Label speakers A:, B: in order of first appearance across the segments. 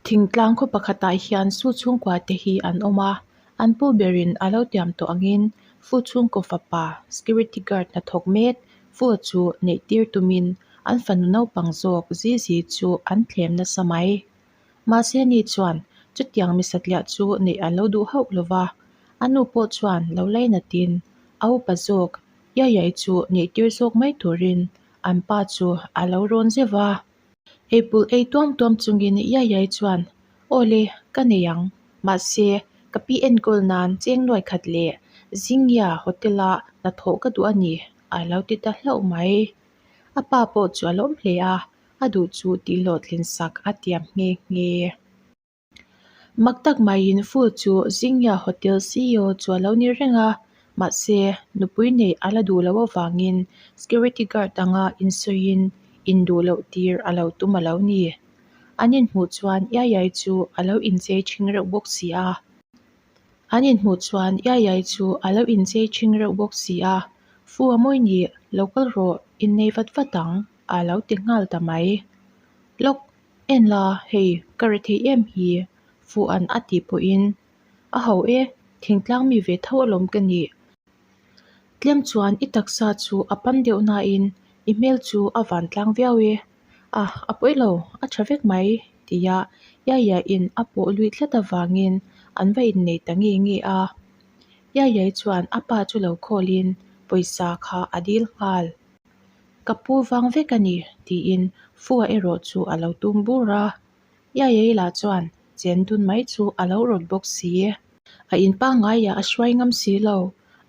A: Thingtlang khaw pakhatah hian su chhungkua te hi an awm a an pu berin a lo tiam tawh angin fu chhungkaw fapa security guard hnathawk mek fu chu neih tir tumin an fanu naupang zawk zizi chu an thlem nasa mai. Mahse ani chuan chutiang mi satliah chu neih a lo duh hauh lo va, a nu pawh chuan lo lainatin a upa zawk Yayai chu neih tir zawk mai turin an pa chu a lo rawn zeuh va. Eipul ei tuam tuam chungin Yayai chuan, Aw le, ka nei ang. Mahse, ka pi enkawl nan cheng nuai khat leh Zingya Hotel-a hnathawh ka duh a ni, a lo ti ta hlauh mai. A pa pawh chu a lawm hle a, a duh chu tihhlawhtlin sak a tiam nghe nghe. Mak tak maiin Fu chu Zingya Hotel CEO chu a lo ni reng a, mahse nupui neih a la duh loh avangin security guard anga insawiin induh loh tir a lo tum a lo ni. An inhmuh chuan Yayai chu a lo inchei ṭhing reuh bawk si a. An inhmuh chuan Yayai chu a lo inchei ṭhing reuh bawk si a, Fu a mawi ni, lo kal rawh, innei vat vat ang, a lo ti nghal ta mai. Lawk, En la, hei ka ri thei em hi, fuh an a tih pawhin a ho e, thingtlang mi ve tho alawm ka nih. Tlem chuan i taksa chu a pan deuh nain i hmel chu a van tlang viau e. A, a pawi lo, a tha vek mai, tia Yaya-in a pawh luih tlat avangin an va innei ta nge nge a. Yaya-i chuan a pa chu lo khawlin pawisa kha a dil nghal. Ka pu vang vek a ni, tiin Fua erawh chu a lo tum bur a. Yayai lah chuan chen dun mai chu a lo rawt bawk si. A in pangaiah a hruai ngam si lo.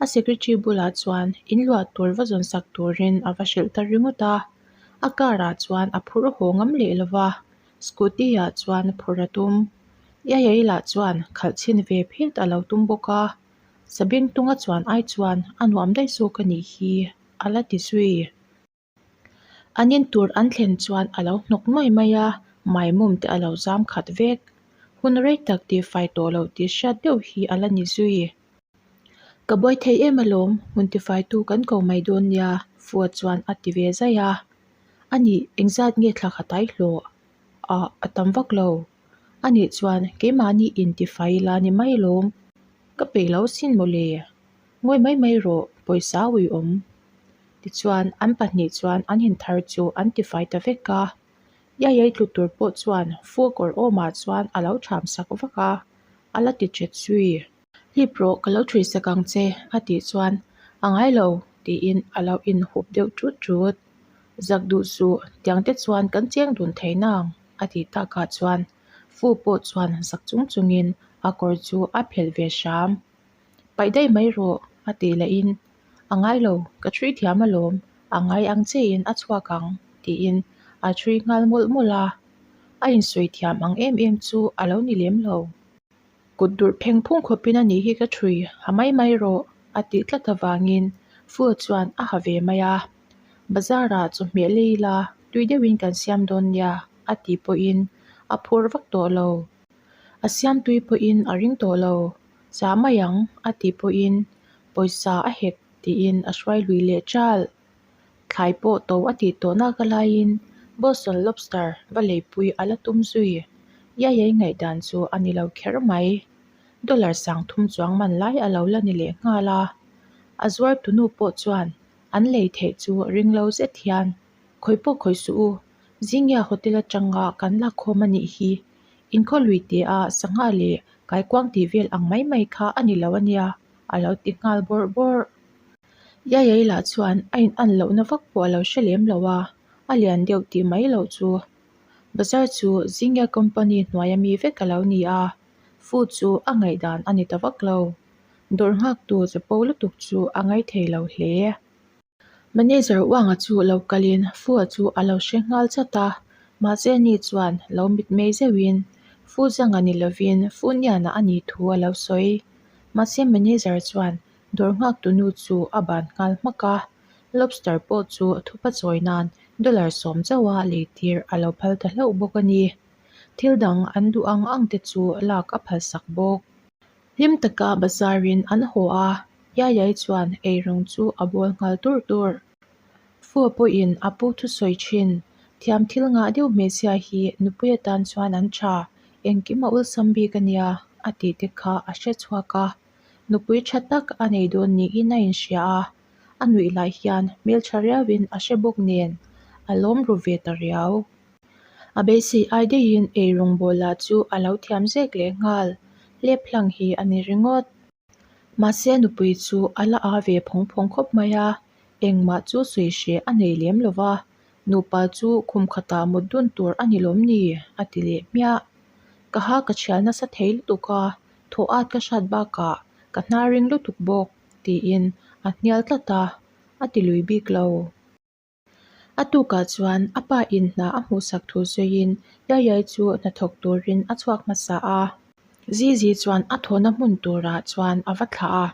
A: A secretary bulah chuan in luah tur va zawn sak turin a va hrilh ta ringawt a. A car ah chuan a phur haw ngam leh lo va, scooty ah chuan phur a tum. Yayai lah chuan khalh chhin ve phet a lo tum bawk a. Sabengtung a chuan ai chuan a nuam daih zawk a nih hi. A la ti zui. An in tur an thlen chuan a lo hnawk nuai mai a, maimawm te a lo zam khat vek. Hun rei tak tihfai tawh loh tih hriat deuh hi a la ni zui. Ka buai thei em alawm, hmun tifaitu kan ko mai dawn nia, Fua chuan a ti ve zaih a. A nih, engzat nge thla khat ai hlawh? Ah, a tam vak lo. A nih chuan keimahni in tifai la ni mai alawm. Ka peih lo sin mawle. Ngawi mai mai rawh, pawisa ui awm. Tichuan, an pahnih chuan an inthar chu an tifai ta vek a. Yayai tlu tur pawh chuan Fu kawr awmah chuan a lo ṭham sak vak a, a la ti ṭet zui. Hlip rawh, ka lo ṭhui sak ang che, a tih chuan, A ngai lo, tiin a lo inhup deuh ṭut ṭut. Zak duh suh, tiang te chuan kan cheng dun thei nang, a tih takah chuan Fu pawh chuan zak chung chungin a kawr chu a phelh ve hram. Paih daih mai rawh, a tih lahin, A ngai lo, ka ṭhui thiam alawm, a ngai ang chiahin a chhuak ang, tiin a ṭhui nghal mawlh mawlh a. A insawi thiam ang em em chu a lo ni lem lo. Kut durh pheng phung khawpin a nih hi ka ṭhui, ha mai mai rawh, a tih tlat avangin Fu chuan a ha ve mai a. Bazar-ah chawhmeh lei ila tui deuhin kan siam dawn nia, a tih pawhin a phur vak tawh lo. A siam tui pawhin a ring tawh lo. Chah mai ang, a tih pawhin pawisa a hek tiin a hruai lui leh ṭal. Thlai pawh to a tih tawh nak alaiin Boston Lobster va leipui a la tum zui. Yayai ngaihdan chu a ni lo kher mai. Dollar 3000 chuang man lai a lo la ni leh nghal a. A zuartunu pawh chuan an lei theih chu ring lo zet hian, Khawi pawh khawi suh u, Zingya Hotel atanga kan lakkhawm a nih hi. Inkhaw lui te a sangha leh kaikuang tih vel ang mai mai kha a ni lo a nia, a lo ti nghal bawrh bawrh. Yayai lah chuan a in an lohna vak pawh a lo hre lem lo a, a lian deuh tih mai loh chu. Bazar chu Zingya company hnuaia mi vek a lo ni a, fu chu a ngaihdan a ni ta vak lo. Dawrh nghaktu chapo lutuk chu a ngaithei lo hle. Manager Uanga chu lo kalin Fu-a chu a lo hre nghal chat a, mahse ani chuan lo mitmei zeuhin Fu Zanga ni lovin Fu Niana a nih thu a lo sawi. Mahse manager chuan dawr nghaktu nu chu a ban nghal hmak a, lobster pawh chu thupa chawi nan dollar 10 chauha leitir a lo phal ta hlauh bawk a ni. Thil dang an duh ang ang te chu lak a phalsak bawk. Hlim taka bazarin an haw a, Yayai chuan eirawng chu a bawl nghal tur tur. Fua pawhin a pu thusawi thin, Thiam thil ngah deuh hmeichhia hi nupui atan chuan an tha. Engkim a awlsam bik a nia a tih te kha a hre chhuak a, nupui tha tak a nei dawn niin a inhria a, a nuih lai hian hmeltha riauin a hre bawk nen a lawm ru ve ta riau. A beisei ai daihin ei rawngbawla chu a lo thiam zek leh nghal, hlep hlang hi a ni ringawt. Mahse nupui chu a la a ve phawng phawng khawp mai a, engmah chu sawi hreh a nei lem lo va, nupa chu khum khatah mut dun tur a ni lawm ni? a ti leh hmiah. Ka ha ka thial nasa thei lutuk a, thaw at ka hrat bakah ka hnar ring lutuk bawk, tiin a hnial tlat a, a ti lui bik lo. A tukah chuan a pa in hna a hmuhsak thu sawiin Yayai chu hnathawk turin a chhuak hmasa a. Zizi chuan a thawhna hmun turah chuan a va thlah a,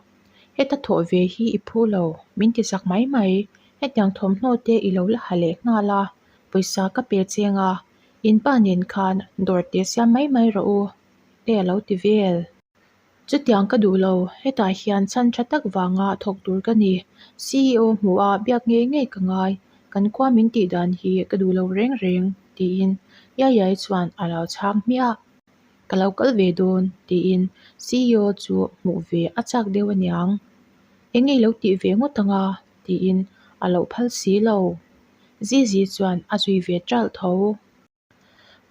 A: Heta thawh ve hi i phu lo, min ti chak mai mai, hetiang thawmhnaw te i lo la ha leh nghal a, pawisa ka pe cheng a, in pa nen khan dawr te siam mai mai rawh u, te a lo ti vel. Chutiang ka duh lo, hetah hian chhan tha tak vanga thawk tur ka ni. CEO hmuh a biak ngei ngei ka ngai, kan khua min tih dan hi ka duh lo reng reng, tiin Yayai chuan a lo chhang hmiah. Ka lo kal ve dawn, tiin CEO chu hmuh ve a chak deuh aniang. Eng nge i lo tih ve ngawt anga? tiin a lo phal si lo. Zizi chuan a zui ve ṭalh tho.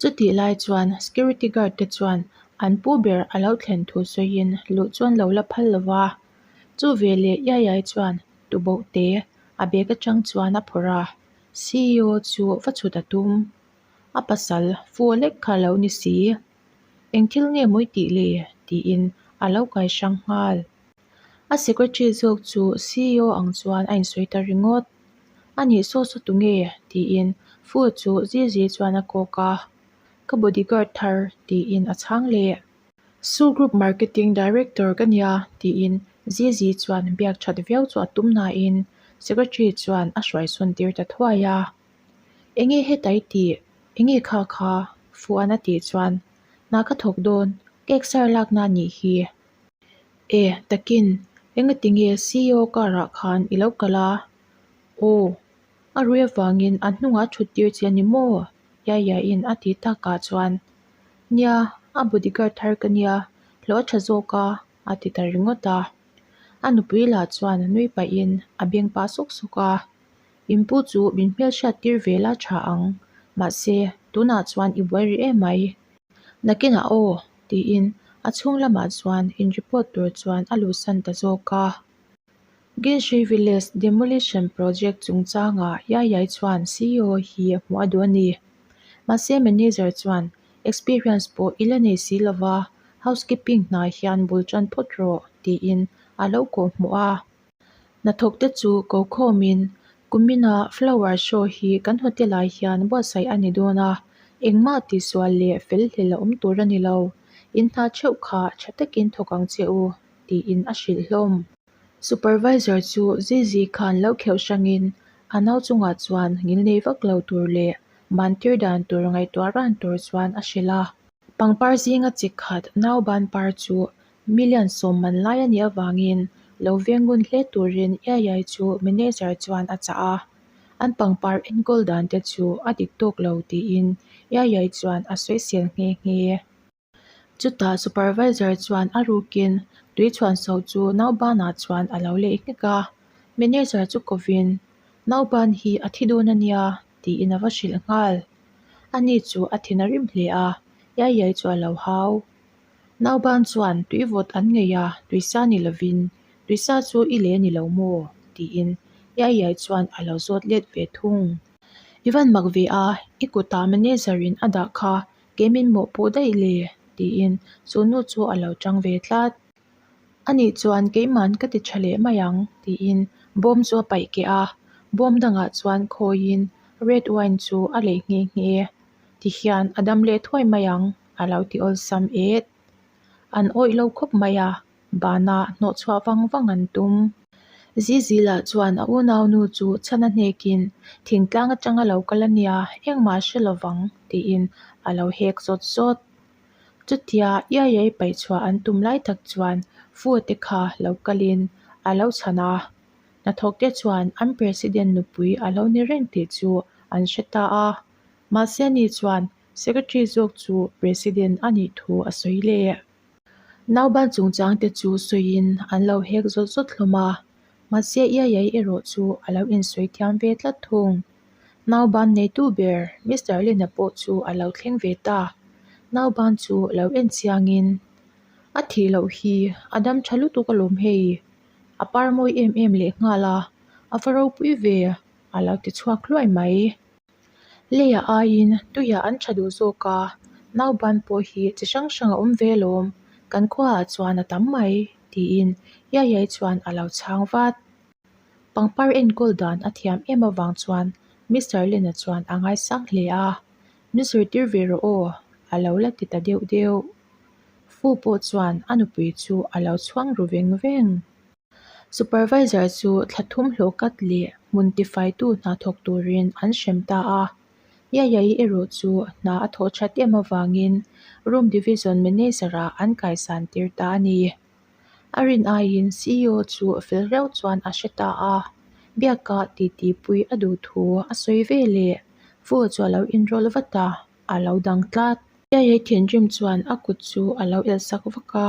A: Chutih lai chuan security guard te chuan an pu ber a lo thlen thu sawiin luh chuan lo la phal lo va. Chu veleh Yayai chuan tuboh te a bag atang chuan a phawrh a, CEO chu va chhut a tum. A pasal fu lek kha a lo ni si. Eng thil nge mawi tih le? tiin a lo kai hrang nghal. A secretary zawk chu CEO ang chuan a insawi ta ringawt. A nih saw saw tu nge? tiin Fu chu Zizi chuan a kawk a. Ka bodyguard thar tiin a chhang leh. Su Group Marketing Director ka nia tiin Zizi chuan biak that viau chu a tum nain secretary chuan a hruaisawn tir ta thuai a. Enge heta i tih? Enge kha kha? Fuan a tih chuan hna ka thawk dawn, cake sar lakna a nih hi. E, takin, engati nge CEO car ah khan i lo kal a? Aw, a rui avangin a hnungah a thut tir che a ni maw? Yaya-in a ti takah chuan, Nia, a bodyguard thar ka nia, hlawh a tha zawk a, a ti ta ringawt a. A nupui lah chuan nui pahin a beng pah sawk sawk a, Inpu chu min hmelhriat tir ve la tha ang, mahse, tunah chuan i buai rih em mai. Nakinah aw, tiin a chhung lamah chuan in report tur chuan a luhsan ta zawk a. Ginshi Village Demolition Project chungchangah Yayai chuan CEO hi hmuh a duh a ni. Mahse manager chuan experience pawh i la nei si lova, housekeeping hna hian bul tan phawt rawh tiin a lo kawh hmuh a. Hnathawkte chu ko khawmin kumina flower show hi kan hotel ah hian buatsaih a ni dawn a, engmah tihsual leh fel hlel a awm tur a ni lo. In hna theuh kha tha takin thawk ang che u, tiin a hrilh hlawm. Supervisor chu Zizi khan lo kheuh hrangin a nau chungah chuan ngilnei vak lo tur leh bantir dan tur ngaihtuah ran tur chuan a hrilh a. Pangpar zinga chi khat nauban par chu Million sawm man lai a nih avangin lo veng ngun hle turin Iaiai chu manager chuan a chah a, an pangpar enkawl dan te chu a dik tawk lo tiin Iaiai chuan a sawisel nghe nghe. Chutah supervisor chuan a rukin tui chhuan so chu naubanah chuan a lo leh nghek a, manager chu kovin nauban hi a thi dawn a nia tiin a va hrilh nghal. Ani chu a thin a rim hle a, Iaiai chu a lo hau. Nauban chuan tui vawt an ngei a, tuisa ni lovin, Tuisa chu i le ni lo maw? tiin Yayai chuan a lo zawt let ve thung. I van mak ve a, i kutah manager in a dah kha kei min mawhpuh daih le? tiin chu nu chu a lo tang ve tlat. Anih chuan keiman ka ti tha leh mai ang tiin bawm chu a paih keh a, bawm dangah chuan khawiin red wine chu a lei nghe nghe. Tihian a dam leh thuai mai ang. A lo ti awlsam et. An awih lo khawp mai a, banah hnawh chhuah vang vang an tum. Zizila chuan a unaunu chu chhan a hnekin, Thingtlang atanga lo kal a nia, engmah a hre lovang, tiin a lo hek zawt zawt. Chutia Iaiai paih chhuah an tum lai tak chuan Fu te kha lo kalin a lo chhan a. Hnathawkte chuan an President nupui a lo ni reng tih chu an hre ta a. Mahse ani chuan. Secretary zawk chu President a nih thu a sawi leh. Nauban chungchang te chu sawiin an lo hek zawt zawt hlawm a, mahse Iaiai erawh chu a lo insawi thiam ve tlat thung. Nauban neitu ber Mister Lena pawh chu a lo thleng ve ta. Nauban chu lo en chiangin, A thih loh hi a dam tha lutuk alawm hei, a par mawi em em lehnghal a, a va ropui ve a lo ti chhuak hluai mai. Leia aiin tuiah an tha duh zawk a, nauban pawh hi chi hrang hrang a awm ve alawm, kan khuaah chuan a tam mai, tiin Yayai chuan a lo chhang vat. Pangpar enkawl dan a thiam em avang chuan Mister Lena chuan a ngaisang hle a, Min zirtir ve rawh aw, a lo la ti ta deuh deuh. Fu pawh chuan a nupui chu a lo chhuang ru veng veng. Supervisor chu thla thum hlawh kat leh hmun tifaitu hna thawk turin an hrem ta a. Yayai erawh chu hna a thawh that em avangin Room Division Manager-ah an kaisan tir ta a ni. A rin aiin CEO chu fel reuh chuan a hre ta a, biaka titi pui a duh thu a sawi ve leh Fu chu a lo inrawlh vat a, a lo dang tlat. Yayai thinrim chuan a kut chu a lo elhsak vak a.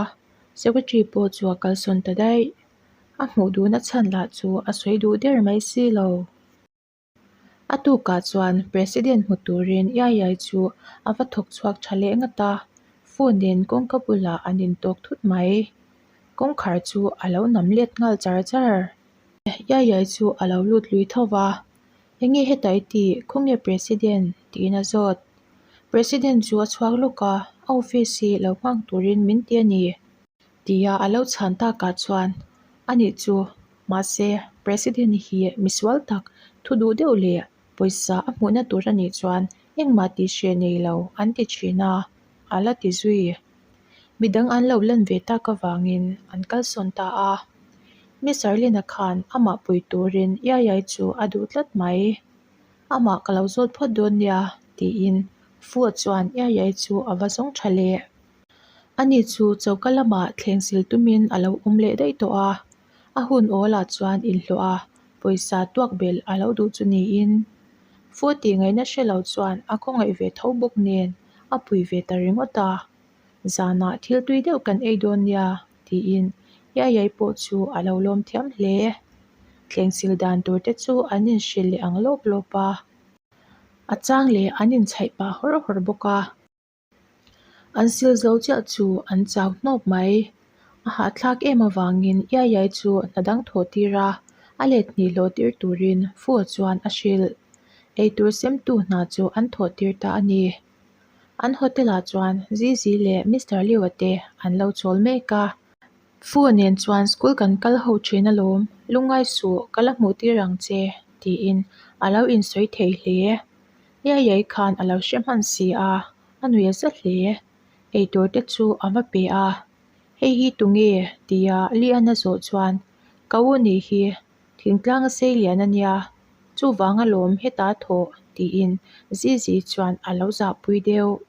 A: Secretary pawh chu a kalsawn ta daih. A hmuh duhna chhan lah chu a sawi duh der mai si lo. A tukah chuan President hmu turin Iaiai chu a va thawk chhuak tha leh ngat a, phone nen kawngka bulah an intawk thut mai. Kawngkhar chu a lo nam let nghal char char. Iaiai chu a lo lut lui tho va, Enge heta i tih? Khawnge President? tiin a zawt. President chu a chhuak lawk a, a office hi lo nghak turin min ti a ni. Tia a lo chhan takah chuan, Anih chu, mahse President hi misual tak thu duh deuh leh pawisa a hmuhna tur anih chuan engmah tih hreh nei lo an ti thin a, a la ti zui. Midang an lo lan ve tak avangin an kalsawn ta a. Mister Lina khan amah pui turin Iaiai chu a duh tlat mai. Amah ka lo zawt phawt dawn nia, tiin Fu-a chuan Iaiai chu a va zawng tha leh. Ani chu choka lamah thleng sil tumin a lo awm leh daih tawh a, a hun awlah chuan inhlawh a, pawisa tuak belh a lo duh chu niin. Fu tih ngaihna hre lo chuan a khawngaih ve tho bawk nen a pui ve ta ringawt a, Zanah thil tui deuh kan ei dawn nia, tiin Iaiai pawh chu a lo lawm thiam hle. Thleng sil dan tur te chu an inhrilh leh ang lawp lawp a, a chang leh an inchhaih pah hawrh hawrh bawk a. An sil zo chiah chu an chau hnawp mai. A hahthlak em avangin Iaiai chu hna dang thawh tir a, a let hnih hlawh tir turin Fu chuan a hrilh. Eitur semtu hna chu an thawh tir ta a ni. An hotel ah chuan Zizi leh Mister Liu-a te an lo chawl mek a. Fu nen chuan school kan kal ho thin alawm, lungngai suh ka la hmuh tir ang che tiin a lo insawi thei hle. Iaiai khan a lo hre hman si a, a nuih a za hle. Eitur te chu a va pe a, Hei hi tunge? tia Lian a zawh chuan Ka u nih hi, thingtlang a sei lian a nia, chuvang alawm heta thawh tiin Zizi chuan a lo zahpui deuh.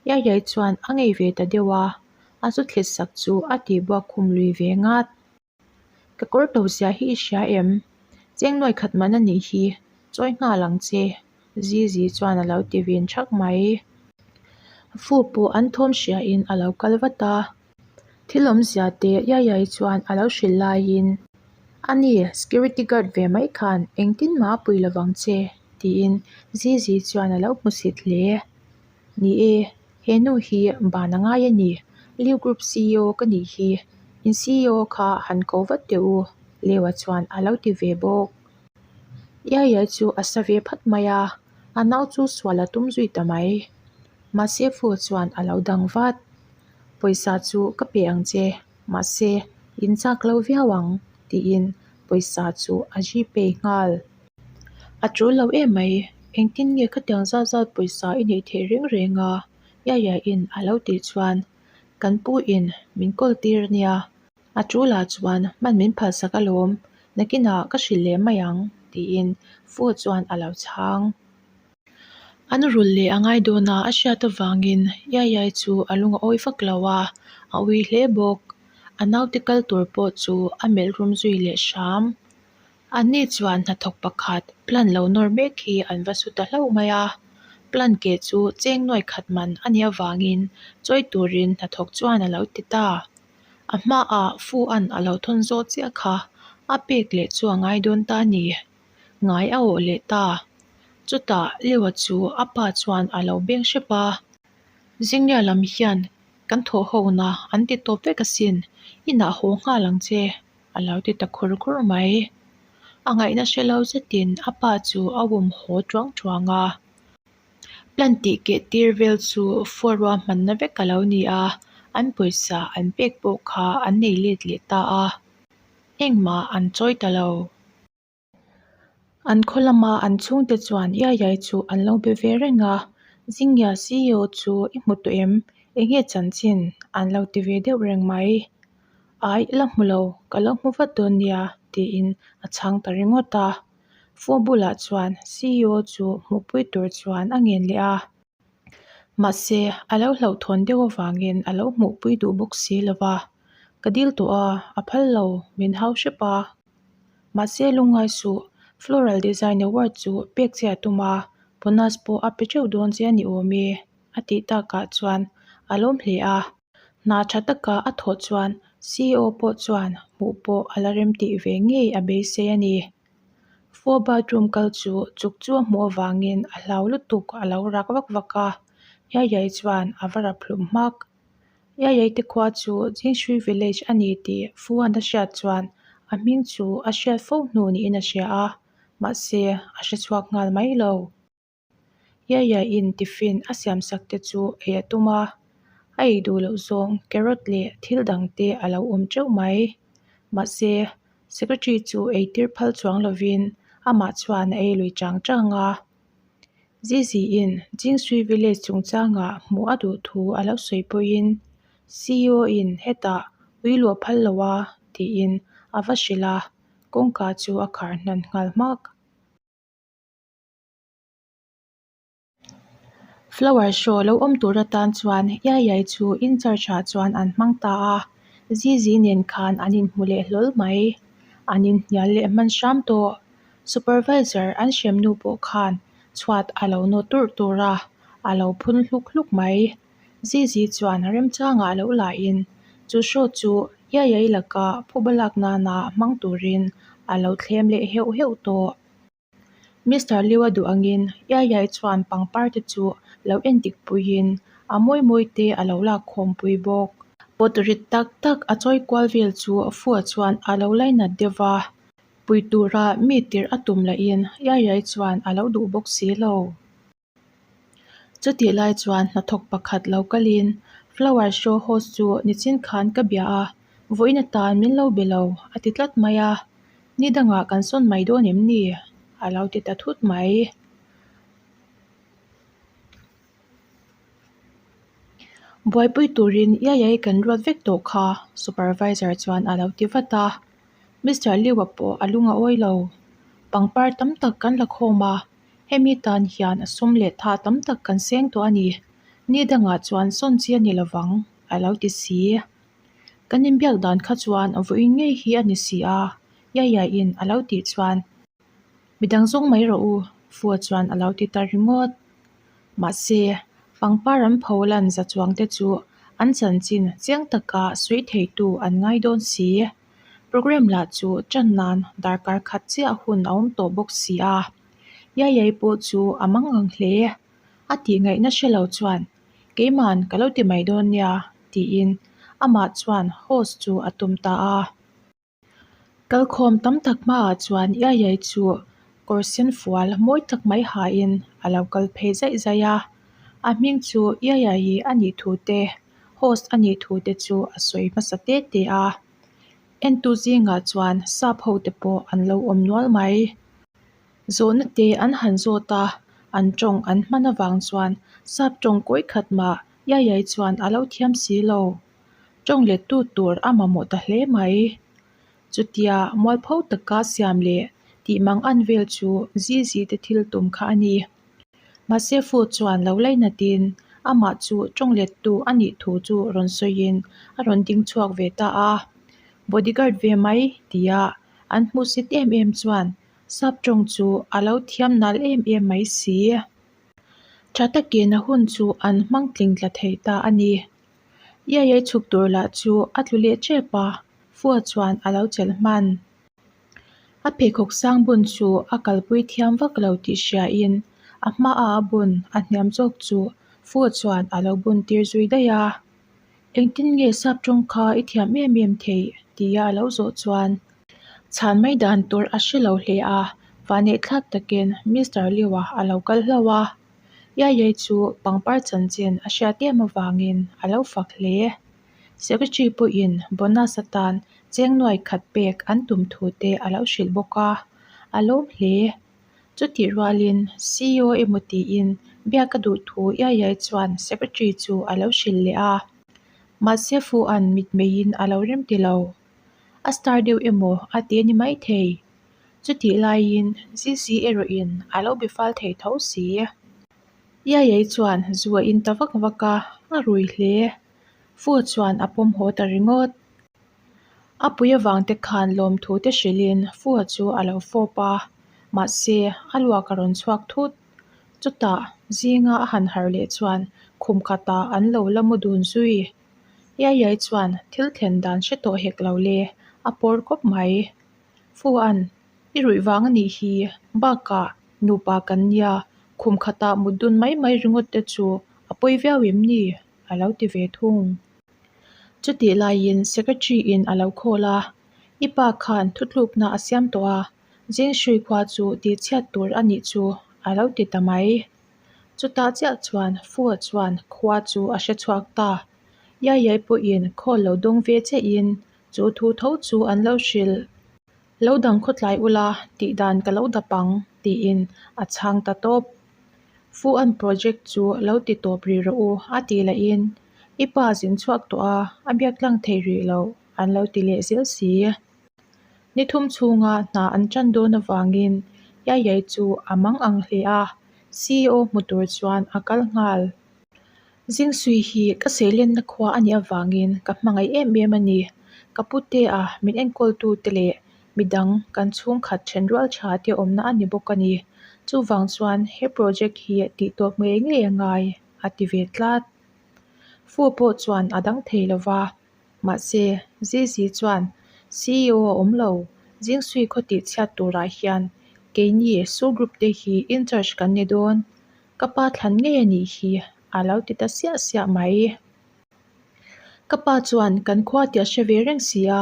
A: Iaiai chuan a ngei ve ta deuh a, a zu thlit sak chu a tihbuak khum lui ve ngat. Ka kawr to zia hi i hria em? Cheng nuai khat man a nih hi, chawi nghal ang che, Zizi chuan a lo ti vin thak mai. Fu pawh an thawm hriain a lo kal vat a, thil awmzia te Yayai chuan a lo hrilh laiin, Ani, security guard ve mai khan engtin mah a pui lovang che, tiin Zizi chuan a lo hmusit hle. Ni e, he nu hi ban a ngai a ni. Liu Group ceo ka nih hi, in ceo kha han ko vat teh u, Leo-a chuan a lo ti ve bawk. Iaiai chu a sa ve phat mai a, a nau chu sual a tum zui ta mai. Mahse Fu chuan a lo dang vat. Pawisa chu ka pe ang che, mahse in chak lo viau ang, tiin pawisa chu a Gpay nghal. A tul lo em mai, engtin nge khatiang zat zat pawisa i neih theih reng reng a? Yaya-in a lo tih chuan kan pu in min kawl tir a nia, a tulah chuan hman min phalsak alawm, nakinah ka hrilh leh mai ang tiin Fu chuan a lo chhang. An rulh leh a ngai dawn a, a hriat avangin Yayai chu a lung a awi vak lo a, a ui hle bawk. A naute kal tur pawh chu a melh rum zui leh hram. Anni chuan hnathawk pakhat plan lo nawr mek hi an va su ta hlauh mai a. Plan keh chu cheng nuai khat man a nih avangin chawi turin hnathawk chuan a lo ti ta. A hmaah Fu an a lo thawn zawh chiah kha a pek leh chu a ngai dawn ta a ni. Ngai a awh leh ta. Chutah Liu-a chu a pa chuan a lo beng hrep a. Zinglia lam hian kan thawh hona an ti tawp vek asin, inah haw nghal ang che, a lo ti ta khur khur mai. A ngaihna hre lo zetin a pa chu a wum haw tuang tuang a. Plan tih keh tir vel chu fua ruahmanna vek a lo ni a, an pawisa an pek pawh kha an nei let leh ta a, engmah an chawi ta lo. An khaw lama an chhungte chuan Iaiai chu an lo be ve reng a, Zingya CEO chu i hmu tawh em? Enge chanchin? An lo ti ve deuh reng mai. Ai, la hmu lo, ka lo hmu vat dawn nia, tiin a chhang ta ringawt a. Fu bulah chuan CEO chu hmuhpui tur chuan a ngen leh a. Mahse, a lo hlauhthawn deuh avangin a lo hmuhpui duh bawk si lo va. Ka dil tawh a, a phal lo, min hau hrep a. Mahse, lungngai suh, Floral Design Award chu pek che a tum a, bonus pawh a pe teuh dawn che a ni awm e, a tih takah chuan a lawm hle a. Hna tha taka a thawh chuan CEO pawh chuan hmuh pawh a la remtih ve ngei a beisei a ni. Four bathroom kal chu chuk chu a hmuh avangin a hlau lutuk a lo rak vak vak a, Yayai chuan a va rap hlum hmak. Yayai te khua chu Jingshui village a ni tih Fuan a hriat chuan a hming chu a hriat fo hnu niin a hria a, mahse a hre chhuak nghal mai lo. Yaya-in tiffin a siam sak te chu ei a tum a, a ei duh loh zawng carrot leh thil dang te a lo awm teuh mai. Mahse, secretary chu ei tir phal chuang lovin amah chuan a ei lui chang chang a. Zizi-in Jingsui village chungchangah hmuh a duh thu a lo sawi pawhin C_E_O-in hetah ui luah phal lo a tiin a va hrilh a, kawngka chu a khar hnan nghal hmak. Flower show lo awm tur atan chuan Iaiai chu in church ah chuan an hmang ta a, Zizi nen khan an inhmu leh hlawl mai. An inhnial leh hman hram tawh. Supervisor an hrem nu pawh khan chhuat a lo nawt turh tur a, a lo phun hluk hluk mai. Zizi chuan remchangah lo lahin chu show chu Iaiai laka phuba lak nana hmang turin a lo thlem leh heuh heuh tawh. Mister Liu a duh angin Iaiai chuan pangpar te chu lo en dik puiin a mawi mawi te a lo lak khawm pui bawk. Pot rit tak tak a chawi kual vel chu Fua chuan a lo lainat deuh va, pui tura mi tirh a tum lahin Iaiai chuan a lo duh bawk si lo. Chutih lai chuan hnathawk pakhat lo kalin Flower show host chu nichin khan ka bia a, vawiin atan min lo be lo a ti tlat mai a, ni dangah kan sawn mai dawn em ni? a lo ti ta thut mai. Buaipui turin iaiai kan ruat vek tawh kha supervisor chuan a lo ti vat a, Mister Liu-a pawh a lung a awi lo. Pangpar tam tak kan la khawm a. Hemi tan hian a sum leh tha tam tak kan seng tawh a ni. Ni dangah chuan sawn chi a ni lovang, a lo ti si. Kan inbiak dan kha chuan vawiin ngei hi a ni si a, Yaya-in a lo tih chuan midang zawng mai rawh u, Fua chuan a lo ti ta ringawt. Mahse, pangpar an pho lan za chuang te chu an chanchin chiang taka sawi theitu an ngai dawn si. Programme lah chu tan nan darkar khat chiah hun a awm tawh bawk si a, Yayai pawh chu a mang ang hle. A tih ngaihna hre lo chuan, Keiman ka lo ti mai dawn nia, tiin amah chuan host chu a tum ta a. Kalkhawm tam tak hmaah chuan Yayai chu kawr sen fual mawi tak mai hain a lo kal phei zaih zaih a, a hming chu Yayai a nih thu te Host a nih thu te chu a sawi hmasa te te a, entu zingah chuan sap ho te pawh an lo awm nual mai. Zawhna te an han zawt a, an tawng an hman avang chuan sap tawng kawi khat mah Yayai chuan a lo thiam si lo. Tawng lettu tur a mamawh ta hle mai. Chutia mualpho taka siam leh tih mang an vel chu Zizi te thil tum kha a ni. Mahse Fu chuan lo lainatin amah chu tawng lettu a nih thu chu rawn sawiin a rawn ding chhuak ve ta a. Bodyguard ve mai tia an hmuhsit em em chuan sap tawng chu a lo thiam nal em em mai si. Tha takin a hun chu an hmang tling tla thei ta a ni. Iaiai chhuk tur lah chu a tlu leh tep a, Fua chuan a lo chelh hman. A pheikhawk sang bun chu a kalpui thiam vak lo tih hriain a hmaah a bun a hniam zawk chu Fua chuan a lo bun tir zui daih a. Engtin nge sap tawng kha i thiam em em theih? tia a lo zawh chuan chhan mai dan tur a hre lo hle a, vanehthlak takin Mister Liu-a a lo kal hlauh a. Iaiai chu pangpar chanchin a hriat em avangin a lo fak hle. Secretary pawhin bonus atan cheng nuai khat pek an tum thu te a lo hrilh bawk a, a lawm hle. Chutih rualin CEO emaw tiin biak a duh thu iaiai chuan Secretary chu a lo hrilh leh a. Mahse Fuan mitmeiin a lo rem ti lo. A star deuh emaw a ti a ni maithei. Chutih laiin ZC erawhin a lo be fal thei tho si. Iaiai chuan zu a in ta vak vak a, a rui hle. Fu chuan a pawm haw ta ringawt. A pui avang te khan lawmthu te hrilhin Fu chu a lo fawp a, mahse a luak a rawn chhuak thut. Chutah zinga a han harh leh chuan khum khatah an lo la mu dun zui. Iaiai chuan thil thlen dan hre tawh hek lo le, a pawr kawp mai. Fuan, i ruih vang a nih hi, bakah nupa kan nia, khum khatah mut dun mai mai ringawt te chu a pawi viau em ni? a lo ti ve thung. Chutih laiin Secretary in a lo call a, I pa khan thutlukna a siam tawh a, Jingxui khua chu tihchhiat tur a nih chu a lo ti ta mai. Chutah chiah chuan Fu-a chuan khua chu a hre chhuak ta. Yayai pawhin call lo dawng ve chiahin chu thu tho chu an lo hrilh. Lo dang khawtlai ula tih dan ka lo dap ang tiin a chhang ta tawp. Fu-an project chu lo ti tawp rih rawh u a tih lahin i pa zin chhuak tawh a, a biak tlang thei rih lo an lo ti leh zel si. Ni thum chhunga hna an tan dawn avangin Yayai chu a mang ang hle a, CEO hmu tur chuan a kal nghal. Zingsui hi ka seilenna khua a nih avangin ka hmangaih em em a ni. Ka putea min enkawltute leh midang kan chhungkhat thenrual tha te awmna a ni bawk a ni. Chuvang chuan he project hi tihtawp ngei ngei a ngai, a ti ve tlat. Fu pawh chuan a dang thei lo va, mahse Zizi chuan CEO a awm lo, Zingsui khaw tihchhiat turah hian keini Su Group te hi in-charge kan ni dawn. Ka pa thlan ngei a nih hi a lo ti ta siah siah mai. Ka pa chuan kan khua tih a hre ve reng si a,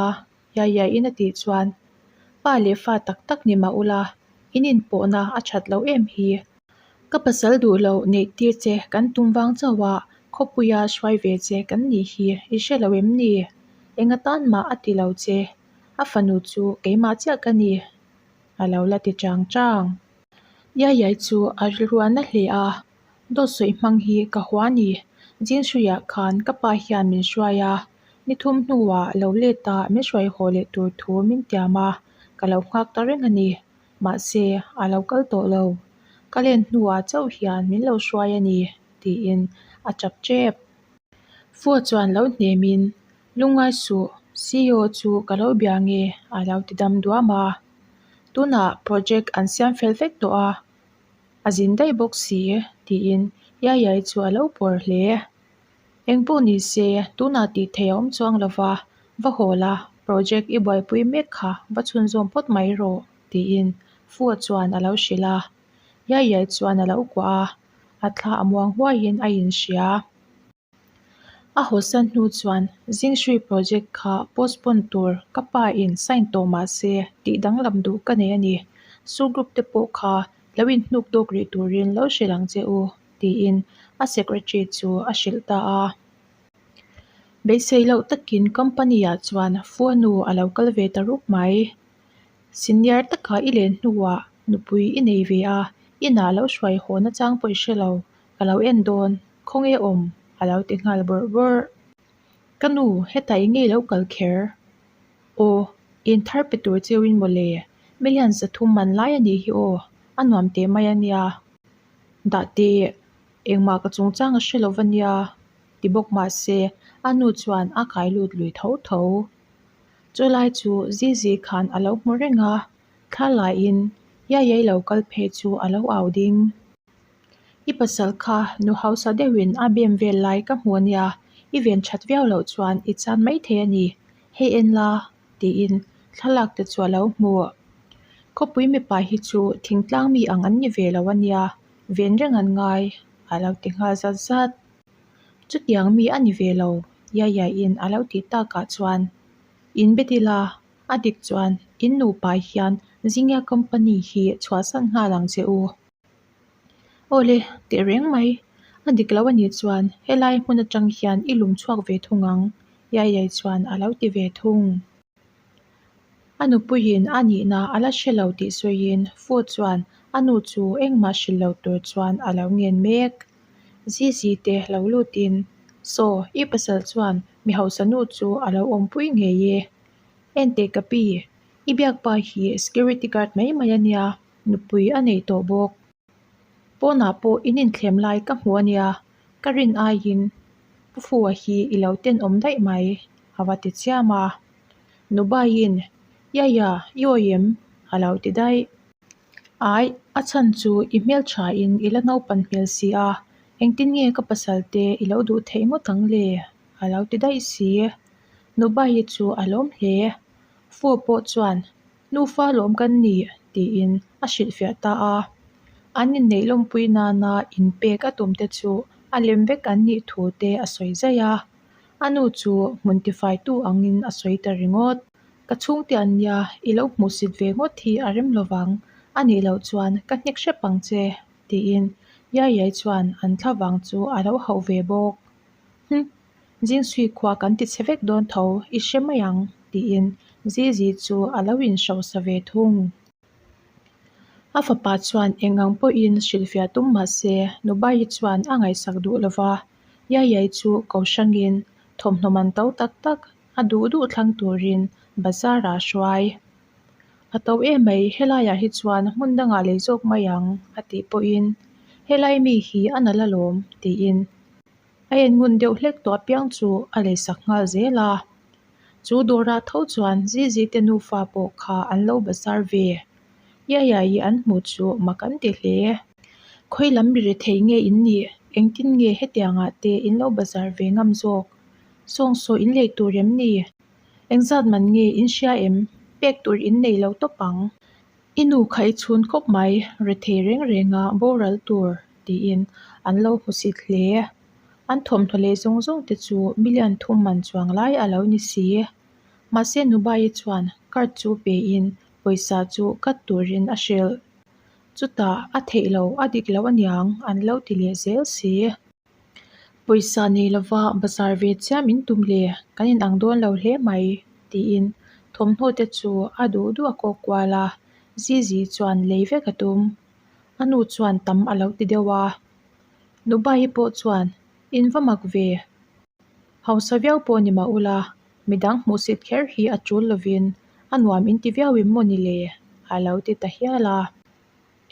A: Yaya-in a tih chuan pa leh fa tak tak ni mah ula, in inpawhna a that loh em hi. Ka pasal duh loh neih tir che kan tum vang chauh a, khawpuia hruai ve che kan nih hi i hre lo em ni? Enga tan mah a ti lo che, a fanu chu keimah chiah ka ni a lo la ti chang chang. Yayai chu a rilruan a hle a, dawt sawi hmang hi ka hua ni. Jinhruiah khan ka pa hian min hruai a, ni thum hnuah lo let a min hruai haw leh tur thu min tiam a, ka lo nghak ta reng a ni. Mahse, a lo kal tawh lo. Ka len hnuah chauh hian min lo hruai a ni, tiin a tap tep. Fua chuan lo hnemin, Lungngai suh, CEO chu ka lo bia nge a lo ti dam duam a. Tunah project an siam fel vek tawh a, a zin daih bawk si tiin Yayai chu a lo pawr hle. Eng pawh ni se tunah tih theih a awm chuang lo va, va haw la, project i buaipui mek kha va chhunzawm phawt mai rawh tiin Fua chuan a lo hrilh a. Yayai chuan a lo kuah a, a thla a muang huaiin a inhria. A hawsan hnu chuan Zingshui project kha postpone tur ka pa in sign tawh mah se tih danglam duh ka nei a ni. Su group te pawh kha lo inhnuk dawk rih turin lo hrilh ang che u tiin a secretary chu a hrilh ta a. Beisei loh takin company ah chuan Fuanu a lo kal ve ta rup mai. Senior taka i len hnuah nupui i nei ve a, inah lo hruai haw nachang pawh i hre lo. Ka lo en dawn, khawnge awm? a lo ti nghal bawrh bawrh. Ka nu, hetah i ngei lo kal kher. Aw, in thar pe tur cheuin mawle, million 300 man lai a nih hi aw, a nuam teh mai a nia. Dah teh, engmah ka chungchang a hre lo va nia, ti bawk mah se a nu chuan a kai lut lui tho tho. Chulai chu Zizi khan a lo hmu reng a, thla laiin Yayai lo kal phei chu a lo au ding. I pasal kha nu hausa deuhin a bem vel lai ka hmu ania, i ven that viau loh chuan i chan maithei a ni, hei en la tiin thlalak te chu a lo hmu. Khawpui mipa hi chu thingtlang mi ang an ni ve lo ania, ven reng an ngai a lo ti nghal zat zat. Chutiang mi a ni ve lo Yaya-in a lo tih takah chuan in be dil a, a dik chuan in nupa hian Zingya company hi chhuahsan nghal ang che u. Awle, teh reng mai. A dik lo a nih chuan helai hmun atang hian i lum chhuak ve thung ang, Yayai chuan a lo ti ve thung. A nupuiin a nihna a la hre lo tih sawiin Fu chuan a nu chu engmah hrilh lo tur chuan a lo ngen mek. Zizi te lo lutin, Saw, i pasal chuan mi hausa nu chu a lo awmpui ngei e. Enteh ka pi, i biakpa hi security guard mai mai a nia, nupui a nei tawh bawk. Pawnah pawh in inthlem lai ka hmu a nia, ka rin aiin Pu Fua hi i lo tenawm daih mai, a va ti chiam a. Nubaiin, Yaya, i awi em? a lo ti daih. Ai, a chhan chu i hmelthain i la naupan hmel si a, engtin nge ka pasal te i lo duh theih ngawt ang le? a lo ti daih si. Nubai chu a lawm hle. Fua pawh chuan, Nufa lawm kan ni, tiin a hrilhfiah ta a. An inneih lawmpui nana inpek a tum te chu a lem vek an nih thu te a sawi zaih a. A nu chu hmun tifaitu angin a sawi ta ringawt. Ka chhungte an nia, i lo hmuhsit ve ngawt hi a rem lovang, a nih loh chuan ka hnek hrep ang che, tiin Yayai chuan an thlavang chu a lo hauh ve bawk. Hum! Jingsui khua kan ti chhe vek dawn tho, i hre mai ang, tiin Zizi chu a lo inhrosa ve thung. A fapa chuan eng ang pawhin hrilhfiah tum mah se, Nubayi chuan a ngaihsak duh lo va, Yayai chu ko hrangin thawmhnaw man to tak tak a duh duh thlang turin bazar ah a hruai. A to em mai, helaiah hi chuan hmun dangah lei zawk mai ang, a tih pawhin, Helai mi hi a nalh alawm, tiin A en ngun deuh hlek tawh apiang chu a leisak nghal zel a. Chu dawrah tho chuan Zizi te nufa pawh kha an lo bazar ve. Yaya-i an hmuh chu mak an ti hle. Khawi lam mi rethei nge in nih? Engtin nge hetiangah te in lo bazar ve ngam zawk? Sawngsaw in lei tur em ni? Engzat man nge in hria em? Pek tur in nei lo tawp ang. I nu kha i chhun khawp mai, rethei reng renga boral tur tiin an lo hmusit hle. An thawmhnaw leh zawng zawng te chu million thum man chuang lai a lo ni si. Mahse Nubai chuan card chu pein pawisa chu cut turin a hrilh. Chutah a theih lo, a dik lo aniang an lo ti leh zel si. Pawisa nei lova bazar ve chiam in tum le, kan inang dawn lo hle mai, tiin thawmhnaw te chu a duh duh a kawk kual a, Zizi chuan lei vek a tum. A nu chuan tam a lo ti deuh a, Nubai pawh chuan in va mak ve. Hausa viau pawh ni mah ula, midang hmuhsit kher hi a tul lovin a nuam in ti viau em maw ni le? a lo ti ta hial a.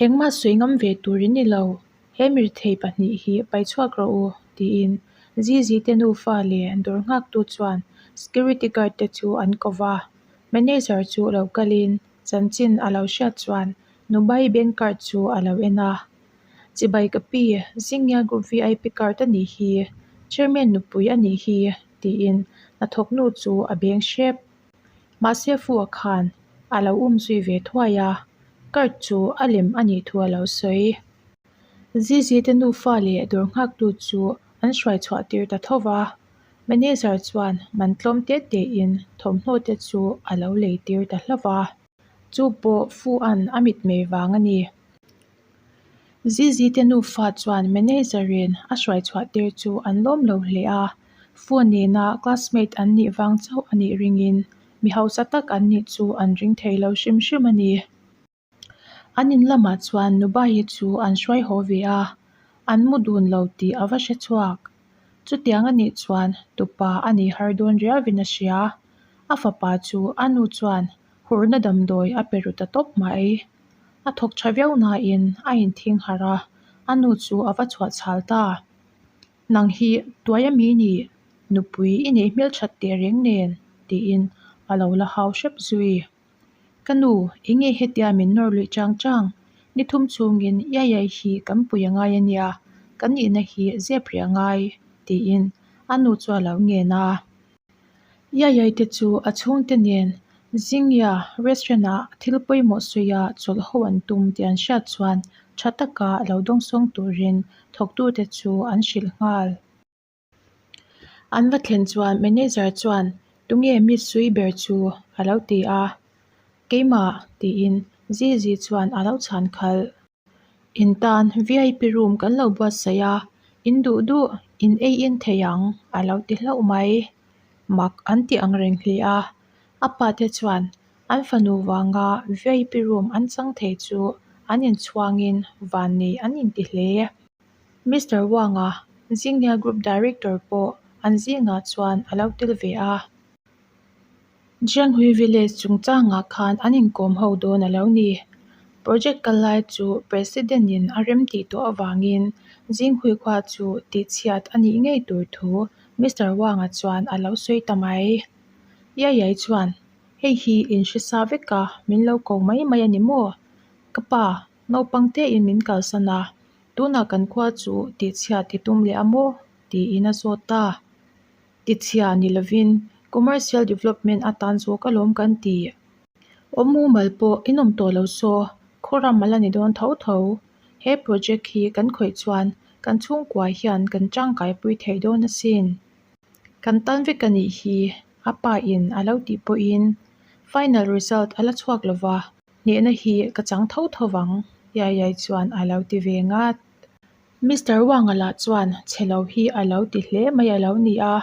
A: Engmah sawi ngam ve tur in ni lo, he mirthei pahnih hi pai chhuak rawh u, tiin Zizi te nufa leh dawr nghaktu chuan security guard te chu an ko va. Manager chu lo kalin chanchin a lo hriat chuan Nubai bank card chu a lo en a. Chibai ka pi, Zingya Group VIP card a nih hi, Chairman nupui a nih hi, tiin hnathawknu chu a beng hrep. Mahse Fu-a khan a lo um zui ve thuai a, card chu a lem a nih thu a lo sawi. Zizi te nufa leh dawr nghaktu chu an hruai chhuah tir ta tho va, manager chuan man tlawm te tein thawmhnaw te chu a lo lei tir ta hlauh va, chu pawh Fu-a'n a mitmei vang a ni. Zizi te nufa chuan manager-in a hruai chhuah tir chu an lawm lo hle a, phone nena classmate an nih vang chauh a nih ringin mi hausa tak an nih chu an ring thei lo hrim hrim a ni. An in lamah chuan Nubayi chu an hruai haw ve a, an mu dun lo tih a va hre chhuak. Chutiang a nih chuan tupa a nih har dawn riauvin a hria. A fapa chu a nu chuan hurna damdawi a pe ru ta tawp mai. A thawk tha viau nain a inthing harh a, a nu chu a va chhuah chhal ta. Nang hi tuai a mi ni? Nupui i neih hmelthat teh reng nen, tiin a lo la hau hrep zui. Ka nu, enge hetia min nawr luih chang chang? Ni thum chhungin Yayai hi kan pui a ngai a nia. Kan nihna hi zep rih a ngai, tiin a nu chu a lo ngen a. Iaiai te chu a chhungte nen Zingya restaurant ah thil pawimawh sawia chawlh ho an tum tih an hriat chuan tha taka lo dawngsawng turin thawktute chu an hrilh nghal. An va thlen chuan manager chuan Tunge mi sui ber chu? a lo ti a. Keimah tiin Zizi chuan a lo chhan khalh. In tan vip room kan lo buatsaih a, in duh duh in ei in thei ang a lo ti hlauh mai. Mak an ti ang reng hle a, a pa te chuan an fanu vanga vip room an chang thei chu an inchhuangin vannei an inti hle. Mister Wang-a Zingnia Group Director pawh an zingah chuan a lo tel ve a. Jianghui Village chungchangah khan an inkawm ho dawn a lo ni. Project kal lai chu President in a rem tih tawh avangin Jinghui khua chu tihchhiat a nih ngei tur thu Mister Wang-a chuan a lo sawi ta mai. Yayai chuan, Hei hi in hre sa vek a, min lo ko mai mai a ni maw? Ka pa, naupang tein min kalsan a, tunah kan khua chu tihchhiat i tum leh a maw? tiin a zawt ta. Tichhia ni lovin Commercial Development atan zawk alawm kan ti. Awm mumal pawh in awm tawh lo saw, khawram a la ni dawn tho tho. He project hi kan khawih chuan kan chhungkua hian kan tangkaipui thei dawn asin. Kan tan vek a nih hi, a pa in a lo tih pawhin final result a la chhuak lova, hnehna hi ka chang tho tho vang, Yayai chuan a lo ti ve ngat. Mister Wang-a lah chuan chhe lo hi a lo ti hle mai a lo ni a,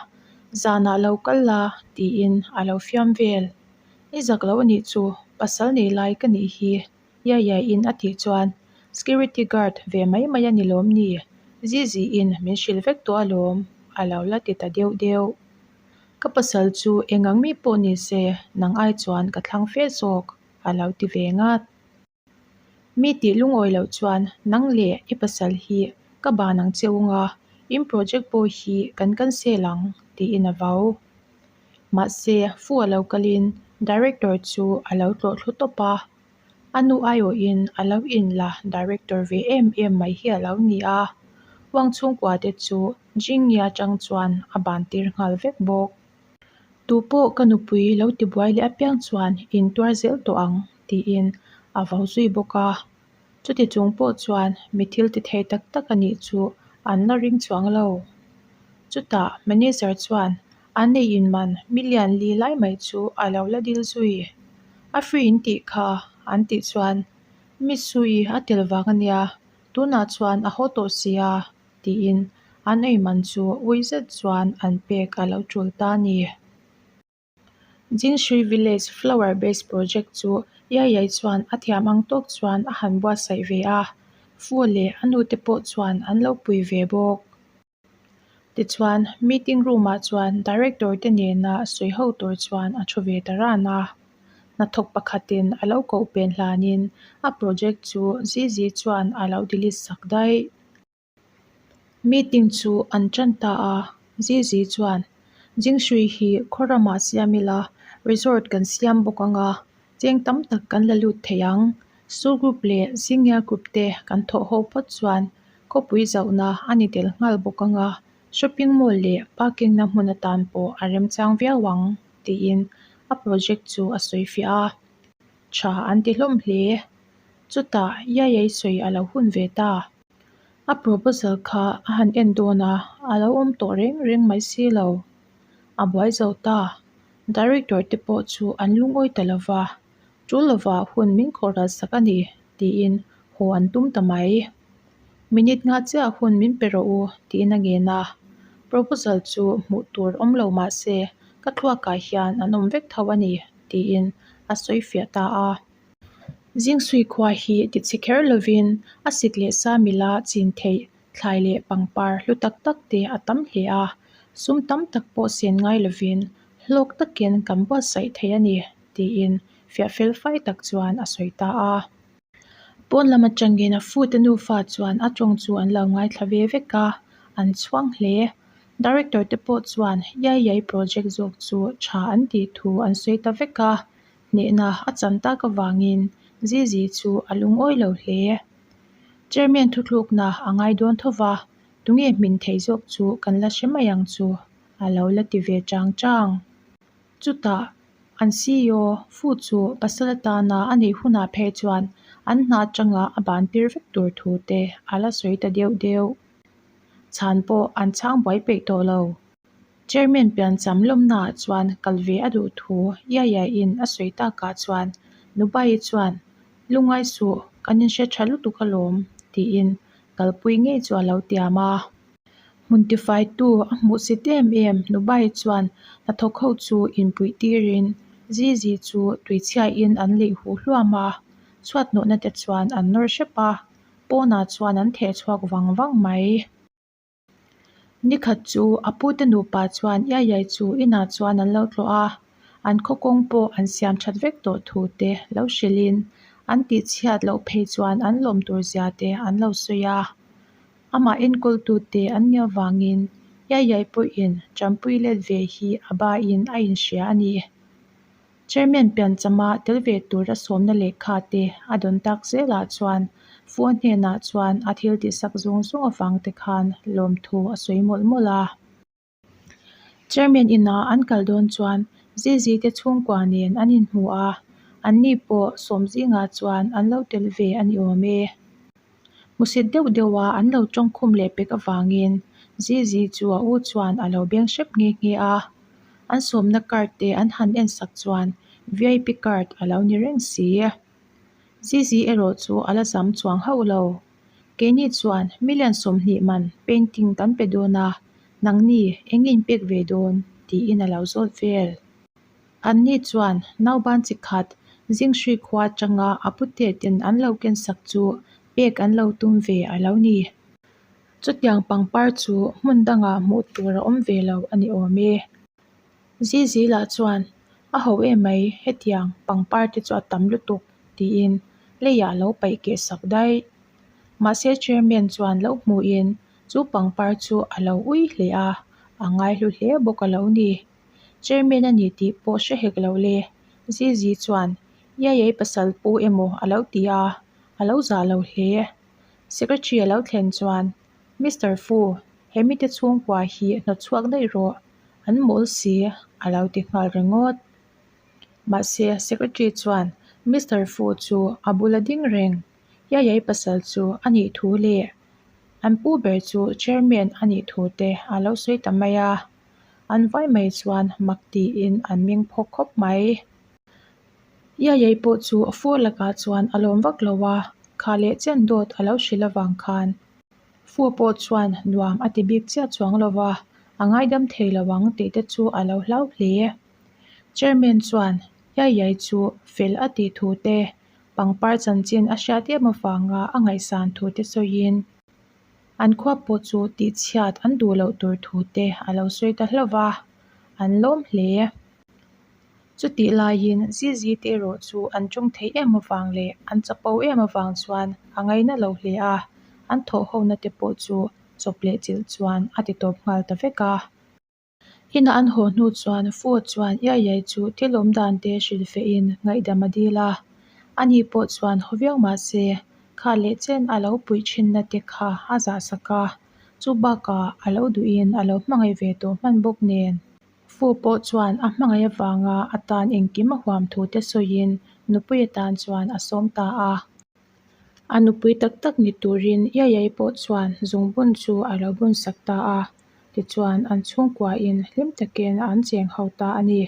A: zanah lo kal la tiin a lo fiam vel. I zak lo a nih chu, pasal nei lai ka nih hi, Yaya-in a tih chuan security guard ve mai mai a ni lawm ni, Zizi-in min hrilh vek tawh alawm a lo la ti ta deuh deuh. Ka pasal chu eng ang mi pawh ni se nang ai chuan ka thlang fe zawk a lo ti ve ngat. Mi tih lungawi loh chuan nang leh i pasal hi ka ban ang che unga, in project pawh hi kan cancel ang tiin a vau. Mahse, fu a lo kalin director chu a lo tlawh thlu tawp a, a nu aiawhin a lo inla director ve em em mai hi a lo ni a, Wang chhungkua te chu Jingya atang chuan a ban tir nghal vek bawk. Tu pawh ka nupui lo tibuai leh apiang chuan in tuar zel tawh ang tiin a vau zui bawk a. Chuti chung pawh chuan mi thil ti thei tak tak a nih chu an la ring chuang lo. Chutah manager chuan an nei in man million li lai mai chu a lo la dil zui. A free in tih kha an tih chuan mi sui a tel vang a nia, tunah chuan a haw tawh sia tiin an ei man chu ui zet chuan an pek a lo tul ta a ni. Jinshui Village Flower Base Project chu Yayai chuan a thiam ang tawk chuan a han buatsaih ve a, Fu leh a nute pawh chuan an lo pui ve bawk. Tichuan, meeting room ah chuan director te nena sawi ho tur chuan a thu ve ta ran a. Hnathawk pakhatin a lo koh pen hlanin a project chu Zizi chuan a lo delete sak daih. Meeting chu an tan ta a, Zizi chuan, Jingxui hi khaw ramah siam ila, resort kan siam bawk ang a, cheng tam tak kan la lut thei ang. Su group leh Jingya group te kan thawh ho phawt chuan khawpui zauhna a ni tel nghal bawk ang a, shopping mall leh parking na hmun atan pawh a remchang viau ang, tiin a project chu a sawi fiah a. Tha an ti hlawm hle. Chutah Yayai sawi a lo hun ve ta. A proposal kha a han en dawn a, a lo awm tawh reng reng mai si lo. A buai zo ta. Director te pawh chu an lungawi ta lo va, tul lovah hun min khawhral sak a ni, tiin haw an tum ta mai. Minute nga chiah hun min pe rawh u, tiin a ngen a. Proposal chu hmuh tur awm lo mah se, ka thluakah hian an awm vek tho a ni, tiin a sawi fiah ta a. Zingsui khua hi tichhe kher lovin a sik leh sa mila chin theih thlai leh pangpar hlu tak tak te a tam hle a, sum tam tak pawh sen ngai lovin hlawk takin kan buatsaih thei a ni, tiin fiah fel fai tak chuan a sawi ta a. Pawn lam atangin a fute nufa chuan a tawng chu an lo ngaithla ve vek a, an chhuang hle. Director te pawh chuan Yai Yai project zawk chu tha an tih thu an sawi ta vek a, Hnehna a chan tak avangin Zizi chu a lungawi lo hle. Chairman thuthlukna a ngai dawn tho va, Tunge hmin thei zawk chu kan la hre mai ang chu, a lo la ti ve chang chang. Chutah, an CEO Fu chu pasal atana a neih hunah phei chuan an hna atanga a ban tir vek tur thu te a la sawi ta deuh deuh. Chhan pawh an chhang buai peih tawh lo. Chairman piancham lawmnaah chuan kal ve a duh thu Yaya-in a sawi takah chuan Nubai chuan, Lungngai suh, kan inhre tha lutuk alawm, tiin kalpui ngei chu a lo tiam a. Hmun tifaitu a hmuh sit em em Nubai chuan hnathawk ho chu inpuih tirin Zizi chu tuichhiain an leih huh hluam a, chhuat hnawhna te chuan an nawr hrep a, pawnah chuan an theh chhuak vang vang mai. Nikhat chu a pute nupa chuan Iaiai chu inah chuan an lo tlawh a, an khaw kawng pawh an siam that vek tawh thu te lo hrilhin an tihchhiat loh phei chuan an lawm tur zia te an lo sawi a. Amah enkawltute an nih avangin Iaiai pawhin Champui let ve hi a bain a inhria a ni. Chairman pianchama tel ve tur a sawmna lehkha te a dawn tak zelah chuan Fu-a hnenah chuan a thil tihsak zawng zawng avang te khan lawmthu a sawi mawlh mawlh a. Chairman inah an kal dawn chuan Zizi te chhungkua nen an inhmu a, anni pawh sawm zingah chuan an lo tel ve a ni awm e. Hmusit deuh deuha an lo tawngkhum leh pek avangin Zizi chu a u chuan a lo beng hrep nghe nghe a. An sawmna card te an han en sak chuan vip card a lo ni reng si. Zizi erawh chu a la zam chuang hauh lo. Keini chuan million 20 man painting kan pe dawn a, nangni eng nge in pek ve dawn? tiin a lo zawt vel. Anni chuan nauban chi khat Zinghrui khua atanga a pute ten an lo ken sak chu pek an lo tum ve a lo ni. Chutiang pangpar chu hmun dangah hmuh tur a awm ve lo a ni awm e. Zizi lah chuan, A ho em mai, hetiang pangpar te chu a tam lutuk, tiin leiah lo paih keh sak daih. Mahse chairman chuan lo hmuhin chu pangpar chu a lo ui hle a, a ngaihlu hle bawk a lo ni. Chairman a ni tih pawh hre hek lo le, Zizi chuan Iaiei pasal pu emaw a lo ti a, a lo zah lo hle. Secretary a lo thlen chuan, Mister Fu, he mite chhungkua hi hnawtchhuak daih rawh, an mawl si, a lo ti nghal ringawt. Mahse, Secretary chuan Mister Fu chu a bula ding reng, Iaiei pasal chu a nih thu leh an pu ber chu Chairman a nih thu te a lo sawi ta mai a. An vai mai chuan mak tiin an meng phawk khawp mai. Iaiei pawh chu Fu lakah chuan a lawm vak lo a, kha leh chen dawt a lo hrilh avang khan Fu pawh chuan nuam a ti bik chiah chuang lo va, a ngaidam thei lo ang tih te chu a lo hlau hle. Chairman chuan Iaiei chu fel a tih thu te, pangpar chanchin a hriat em avanga a ngaihsan thu te sawiin, An khua pawh chu tihchhiat an duh loh tur thu te a lo sawi ta hlauh va, an lawm hle. Chutih laiin Zizi te erawh chu an tawng thei em avang leh an chapo em avang chuan a ngaina lo hle a, an thawhhona te pawh chu chawp leh chilh chuan a ti tawp nghal ta vek a. Inah an haw hnu chuan Fu chuan Iaiai chu thil awm dan te hrilh fehin ngaihdam a dil a. Ani pawh chuan haw viau mah se, kha leh chen a lo puih thinna te kha a zah sak a. Chu bakah a lo duhin a lo hmangaih ve tawh hman bawk nen. Fu pawh chuan a hmangaih avanga a tan engkim a huam thu te sawiin nupui atan chuan a sawm ta a. A nupui tak tak ni turin Iaiai pawh chuan zungbun chu a lo bun sak ta a. Tichuan, an chhungkuain hlim takin an cheng ho ta a ni.